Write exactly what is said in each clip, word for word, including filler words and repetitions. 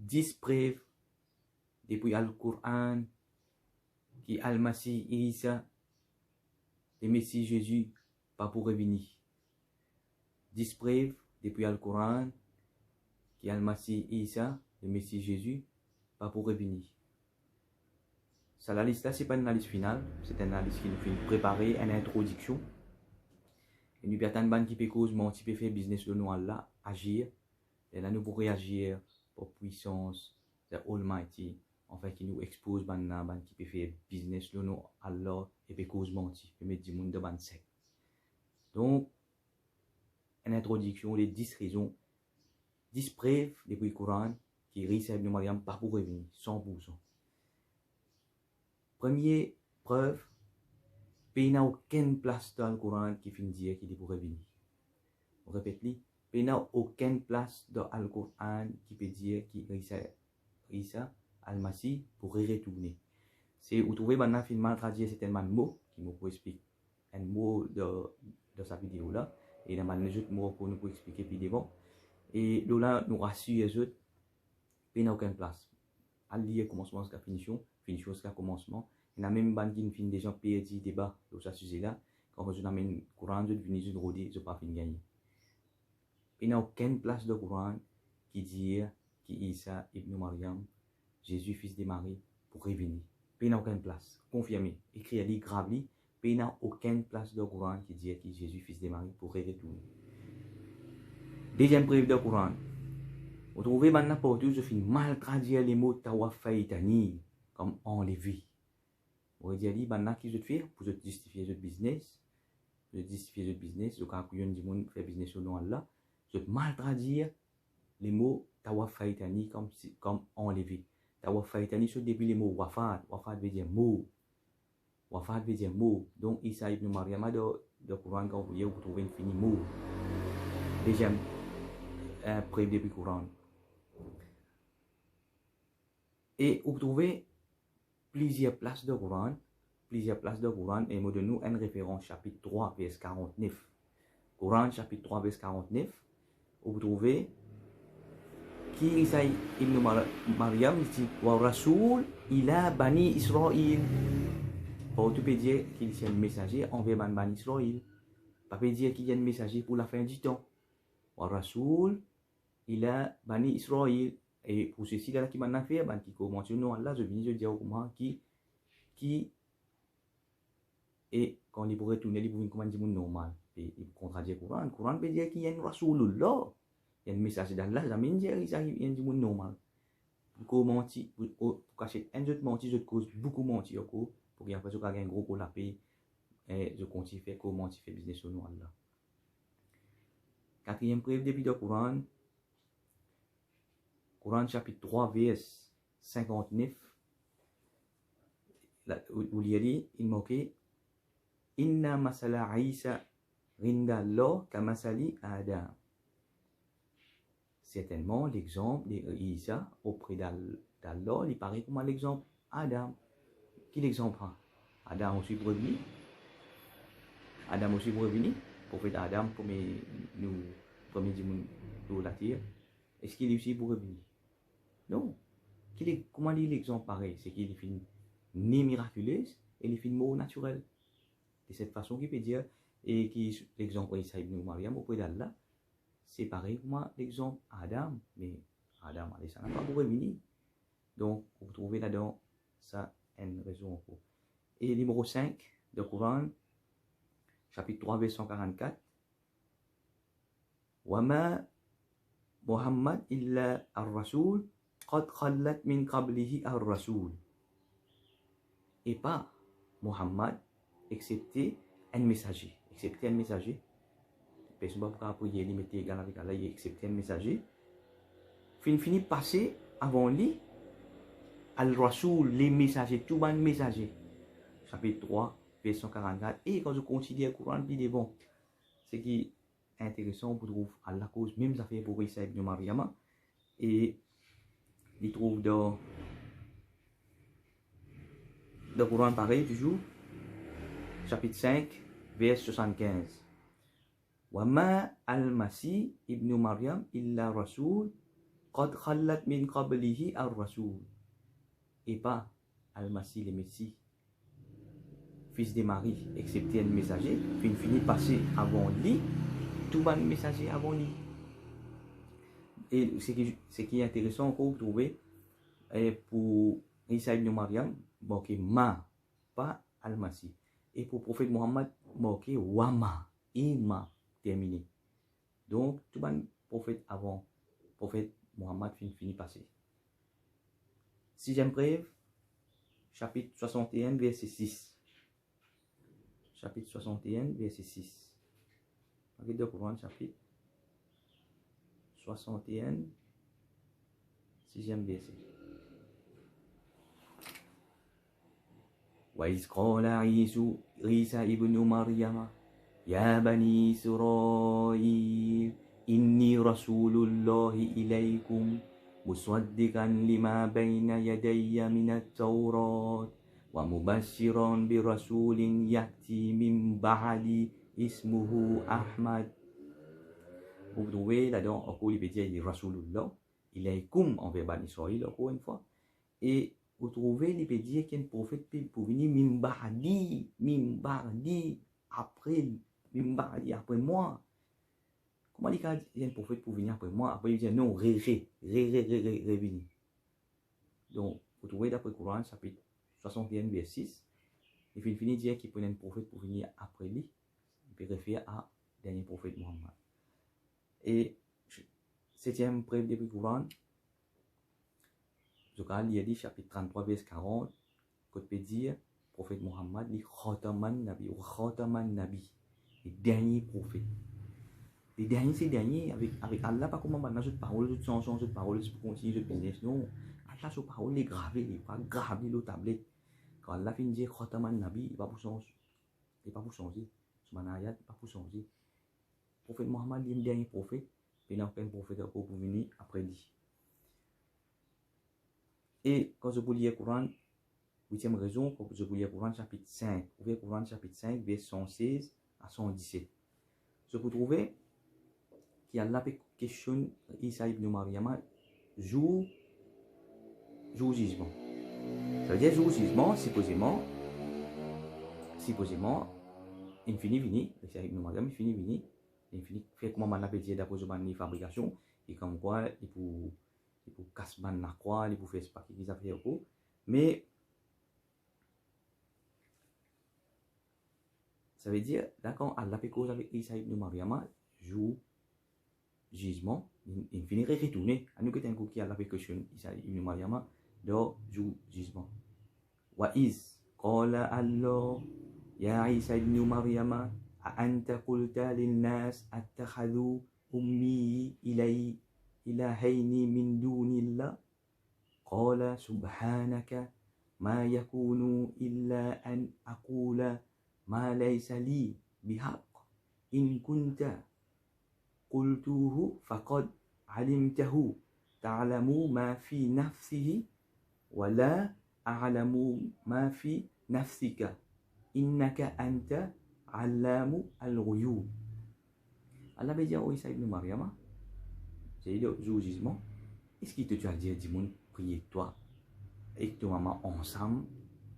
Dis prev depi Al-Koran ki Al-Masih Isa, Lemesi Zezi, pa pou revini. Dis prev depi Al-Koran ki Al-Masih Isa, Lemesi Zezi, pa pou revini. Sa lalis la, se pa enn lalis final, se enn lalis ki nou finn prepare, enn introdiksion. E nou pe atann bann ki pe koz manti, pe fer biznes lor nom Allah, azir. Lerla nou pou reazir par pwisans the Almighty, anfin ki nou expoz bann la, bann ki pe fer biznes lor nom Allah e pe koz manti, pe met dimoun dan bann sek. Donk, enn introdiksion, le dis rezon, dis prev depi Koran ki Isa ibn Maryam pa pou revini, san pou san. Premie prev, pena okenn plas dan Al-Koran ki finn dir ki li pou revini. Mo repet li, pena okenn plas dan Al-Koran ki pe dir ki Isa, Isa Al-Masih pou retourne. Se, ou trouve bann la finn mal tradir sertin bann mo, ki mo pou explik enn mo dan, dan sa video la, e ena bann lezot mo ankor nou pou explike pli devan. E lor la, nou rasir zot, pena okenn plas. Al lir koumansman ziska finision, finision ziska koumansman. Ena mem bann ki finn deza perdi deba lor sa size la, kan zot amenn Koran, zot vini, zot rode, zot pa finn gagne. Pena okenn plas dan Koran ki dir ki Isa ibn Maryam, Zezi, fis de Marie, pou revini. Pena okenn plas. Konfirme, ekrir li, grav li, pena okenn plas dan Koran ki dir ki Zezi, fis de Marie, pou retourne. Deziem prev dan Koran, ou trouve bann la partou, zot finn mal tradir lemo tawaffaitani kom anleve. Mo dir li, bann la ki zot fer, pou zot zistifie zot biznes, pou zot zistifie zot biznes, zot kapav kouyon dimoun fer biznes lor nom Allah, zot mal tradir lemo tawaffaitani kom si, kom anleve. Tawaffaitani sort depi lemo wafat. Wafat vedir mor. Wafat vedir mor. Donk, Isa ibn Maryam dan, dan Koran, kan ou lir, ou pou trouve li fini mor. Deziem, eh, prev depi Koran. E ou pou trouve plizier plas dan Koran, plizier plas dan Koran, e mo donn nou enn referans, sapit trwa, vers karant-nef. Koran, sapit trwa, vers karant-nef, ou pou trouve ki Isa ibn Mar-, Maryam, li ti, "Wa rasul ila Bani Israil." Partou pe dir ki li ti enn mesaze anver bann Bani Israil. Pa pe dir ki li enn mesaze pou lafin ditan. "Wa rasul ila Bani Israil." E pou sesi la ki bann la fer, bann ki koz manti lor nom Allah, zot vini, zot dir kouma ki, ki, e kan li pou retourne, li pou vinn kouma enn dimoun normal. E li pou kontradir Koran. Koran pe dir ki li enn Rasulullah, li enn mesaze d'Allah, zame inn dir li sa, li enn dimoun normal. Pou koz manti, pou, pou, pou kasiet enn zot manti, zot koz boukou manti ankor, pou ki apre zot kapav gagn gro kor lape, e zot kontign fer koz manti, fer biznes lor nom Allah. Katriem prev depi dan Koran, Koran sapit trwa, vers sinkant-nef, la, ou, ou lir li, inn marke, "Inna masala Isa inda Allah ka masali Adam." Sertennman, lexanp de Isa opre d'Al-, d'Allah, li parey kouma lexanp Adam. Ki lexanp sa? Adam osi pou revini? Adam osi pou revini? Profet Adam, premie, nou, premie dimoun lor later, eski li osi pou revini? Non. Ki le-, kouma li lexanp parey? Se ki li finn ne mirakilez e li finn mor natirel. De set fason ki pe dir, e ki lexanp Isa ibn Maryam opre d'Allah, se parey kouma lexanp Adam, me Adam, ale, sa napa pou revini. Donk, ou trouve ladan sa enn rezon ankor. E nimero sink, dan Koran, sapit trwa, vers san karant-kat, "Wa ma Muhammad illa ar-rasul, qad khalat min qablihi ar-rasul." E pa Muhammad, exepte enn mesaze, exepte enn mesaze. Personn pa pou kapav priye li, mete egal avek Allah, exepte enn mesaze. Finn fini pase avan li, al-rasul, le mesaze, tou bann mesaze. Sapit trwa, vers san karant-kat. E kan zot kontign lir Koran pli devan, seki interesan, ou pou trouv Allah koz mem zafer pou Isa ibn Maryam, e li trouv dan, dan Koran parey touzour, sapit sink, vers swasann-kinz. "Wa ma al-Masih ibn Maryam illa rasul qad khalat min qablihi ar-rusul. E pa Al-Masih Lemesi, fis de Mari, exepte enn mesaze, finn fini pase avan li, tou bann mesaze avan li. E seki, seki interesan ankor, ou trouve, e pou Isa ibn Maryam, marke ma, pa Al-Masih. E pou profet Muhammad, marke wa ma, e ma, termine. Donk, tou bann profet avan profet Muhammad finn fini pase. Siziem prev, sapit swasant-e-enn, verse sis. Sapit swasant-e-enn, verse sis. Aget dan Koran, sapit swasant-e-enn, siziem verse. Wa iz qala Isa, Isa ibnu Maryama, ya bani Israil, inni rasulullahi ilaikum, musaddiqan lima baina yadayya minat Tawrat, wa mubashiran bi rasulin ya'ti min ba'di ismuhu Ahmad. Ou trouve ladan ankor li pe dir li Rasulullah, ilaikum anver Bani Israil, ankor enn fwa. E ou trouve li pe dir ki enn profet pe, pou vini min ba'di, min ba'di, apre, min ba'di, apre mwa. Kouma li kapav dir enn profet pou vini apre mwa, apre li dir non, re, re, re, re, re, re, revini. Donk, ou trouve dapre Koran, sapit swasant-e-enn, verse sis, li finn fini dir ki pou ena enn profet pou vini apre li, li pe refer a dernie profet Muhammad. E setiem prev depi Koran, zot kapav lir li, sapit tranntrwa, vers karant, kot pe dir, profet Muhammad, li khataman nabi, ou khataman nabi, li dernie profet. Li dernie, se dernie, avek, avek Allah, pa kouma bann la, zot parol, zot sanz, sanz zot parol, zis pou kontign zot biznes, non. Allah, so parol, li grave, li pa grav li lor tablet. Kan Allah finn dir khataman nabi, li pa pou sanz, li pa pou sanze. So bann ayat, li pa pou sanze. Profet Muhammad, li dernie profet, pena okenn profet ankor pou vini apre li. E kan zot pou lir Koran, witiem rezon, kan zot pou lir Koran sapit sink, ouver Koran sapit sink, vers san sez a san diset. Zot pou trouve ki Allah pe kestionn Isa ibn Maryama zour, zour zizman. Savedir zour zizman, sipozeman, sipozeman, inn fini vini, Isa ibn Maryam, inn fini vini, inn fini fer kouma bann la pe dir dapre zot bann fabrikasion, e komkwa li pou, li pou kas bann lakrwa, li pou fer sepa ki, ki zafer ankor. Me savedir, la kan Allah pe koz avek Isa ibn Maryama, zour zizman, li, li fini re-, retourne. Anou get enn kou ki Allah pe kestionn Isa ibn Maryama dan zour zizman. Wa iz qala Allah, ya Isa ibn Maryama, a anta qulta linnas attakhadhu ummi ilay-, ilahayni min dunillah? Qala subhanaka ma yakunu illa an aqula ma laysa li bihaq. In kunta qultahu faqad alimtahu, ta'lamu ma fi nafsihi wa la a'lamu ma fi nafsika, innaka anta allamu al-ghuyub. Allah pe dir, o Isa ibn Maryama, se li zour zizman, eski to ti al dir dimoun priye twa ek to mama ansam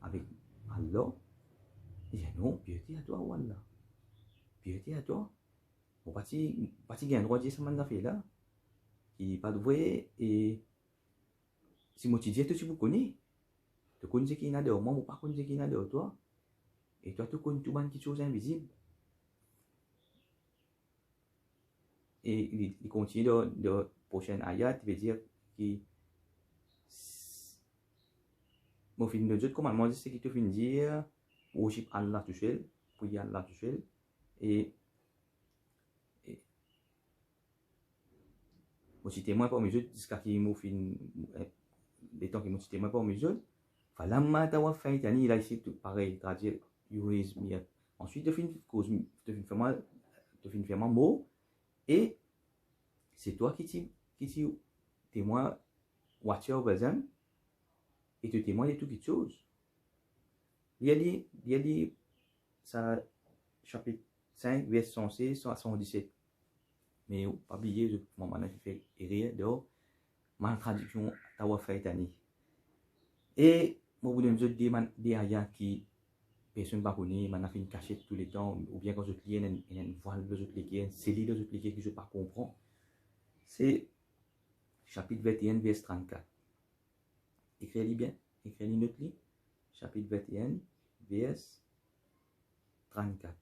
avek Allah? Li dir, non, pierte a twa, o Allah. Pierte a twa. Mo pa ti, pa ti gagn drwa dir sa bann zafer la, ki pa vre, e si mo ti dir, to ti pou kone. To konn seki ena dan mwa, mo pa konn seki ena dan twa. E twa, to konn tou bann kiksoz invizib. E li, li kontigne dan, dan prosenn ayat, li pe dir ki s-, mo finn donn zot komannman, zis seki to finn dir, worsip Allah tousel, priye Allah tousel, e, e mo ti temwin parmi zot, ziska ki mo finn, eh, letan ki mo ti temwin parmi zot. Falamma tawaffaytani, la isi tou parey, tradir, you raise me up. Answit, to finn koz, to finn fer mwa, to finn fer mwa mor, e se twa ki ti, ki ti temwin, watcher over them, e to temwin de tou kiksoz. Lir li, lir li sa sapit sink, vers san sez a san diset. Me pa bliye, zot, mo bann la finn fer erer, donk, Mal tradiksion, tawafaytani. E mo pou donn zot de bann, de aya ki personn pa kone, bann la finn kasiet touletan, oubien kan zot li, ena enn, ena enn vwal dan zot leker, enn seli dan zot leker ki zot pa konpran. Se sapit vinteen, vers trannkat. Ekrir li bien, ekrir li, not li. Sapit vinteen, vers trannkat.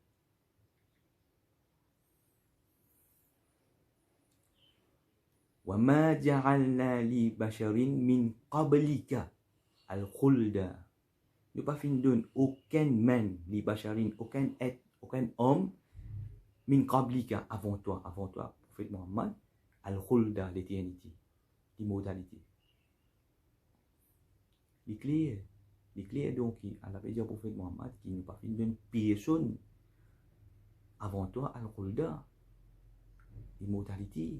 Wa ma ja'alna li basharin min qablika al-khulda. Nou pa finn donn okenn menm, li basharin, okenn et, okenn om, min qablika, avan twa, avan twa, Profet Muhammad, al-khulda, leternite, limortalite. Li kler, li kler, donk, ki Allah pe dir Profet Muhammad ki nou pa finn donn personn avan twa al-khulda, limortalite.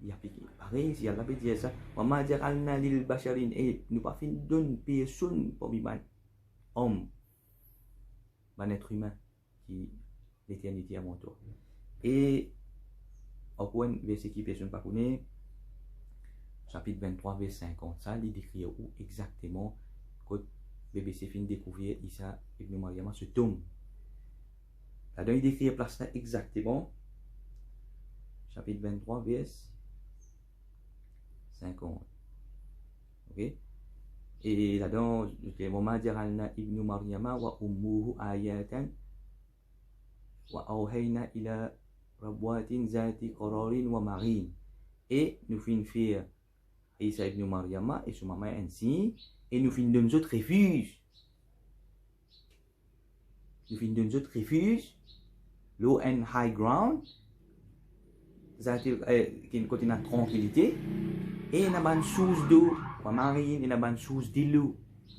Li aplike parey, si Allah pe dir sa, wa ma ja'alna li basharin, e nou pa finn donn personn parmi bann om, bann et imin, ki leternite avan twa. E ankor enn verse ki personn pa kone, sapit vintrwa, vers sinkant. Sa, li dekrir ou exakteman kot B B C finn dekouver Isa ibn Maryama so tom. Ladan, li dekrir plas la exakteman. Sapit vintrwa, vers sinkant. Ok? E ladan, ok, wa ma ja'alna ibnu Maryama wa ummuhu ayatan wa awhayna ila rabwatin zati qararin wa ma'in. E nou finn fer Isa ibn Maryama e so mama enn sign, e nou finn donn zot refiz. Nou finn donn zot refiz lor enn high ground, zati, eh, ki, kot ena trankilite, e ena bann sours dlo, wa ma'in, ena bann sours dilo.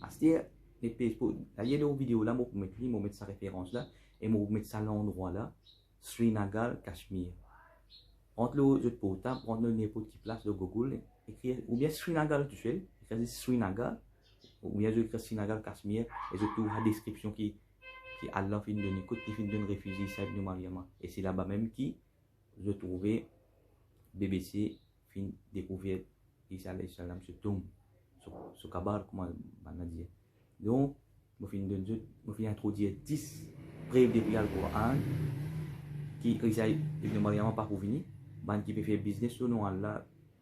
Aster, net pez pou, dayer lor video la, mo pou met li, mo met sa referans la, e mo pou met sa landrwa la, Srinagar, Kashmir. Rant lor zot portab, rant lor ninport ki plas lor Google, ekrir, oubien Srinagar tousel, ekrir zis Srinagar, oubien zot ekrir Srinagar, Kashmir, e zot trouv sa deskripsion ki, ki Allah finn donn, kot li finn donn refiz Isa ibn Maryama. E se laba mem ki zot trouve B B C finn dekouver Isa alayhi salam so tom, so, so kabar, kouma bann la dir. Donk, mo finn donn zot, mo finn introdir dis prev depi Al-Quran ki Isa ibn Maryama pa pou vini. Bann ki pe fer biznes lor nom Allah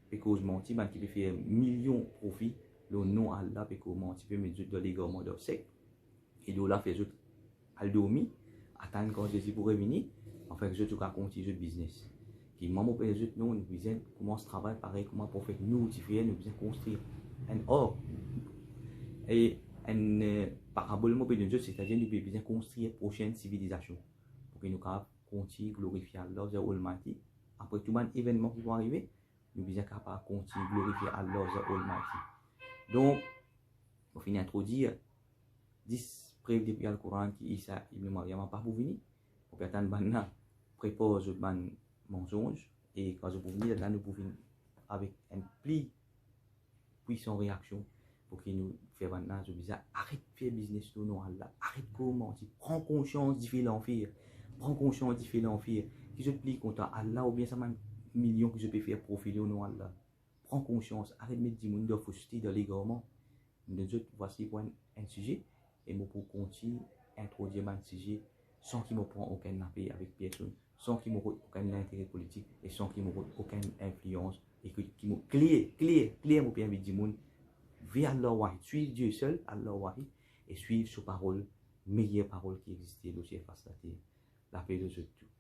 pe koz manti, bann ki pe fer milion profi lor nom Allah pe koz manti, pe met zot dan legarman, dan sek. E lor la fer zot al dormi, atann kan Zezi pou revini, afin ki zot, zot kapav kontign zot biznes. Ki mwa mo pe dir zot, non, nou bizin koumans travay parey kouma profet Nouh ti fer, nou bizin konstrir enn ark. E enn, eh, parabol mo pe donn zot, setadir nou bizin konstrir prosenn sivilizasion, pou ki nou kapav kontign glorifie Allah the Almighty. Apre tou bann evennman ki pou arive, nou bizin kapav kontign glorifie Allah the Almighty. Donk, mo finn introdir dis prev depi Al-Quran ki Isa ibn Maryama pa pou vini. Mo pe atann bann la prepar zot bann mansonz, e kan zot pou vini, la nou pou vinn avek enn pli pwisan reaksion, pou ki nou fer bann la, zot bizin aret fer biznes lor nom Allah, aret koz manti, pran konsians dife lanfer, pran konsians dife lanfer, ki zot pli kontan, Allah oubien sa bann milion ki zot pe fer profi lor nom Allah. Pran konsians, aret met dimoun dan foste, dan legarman. Mo donn zot, vwasi pou enn, enn size, e mo pou kontign introdir bann size san ki mo pran okenn lape avek personn, san ki mo rod okenn lintere politik e san ki mo rod okenn inflians, e ki, ki mo kler, kler, kler, mo pe invit dimoun ver Allah Wahid, swiv Die sel, Allah Wahid, e swiv so parol, meyer parol ki existe lor sirfas later. Lape lor zot tou.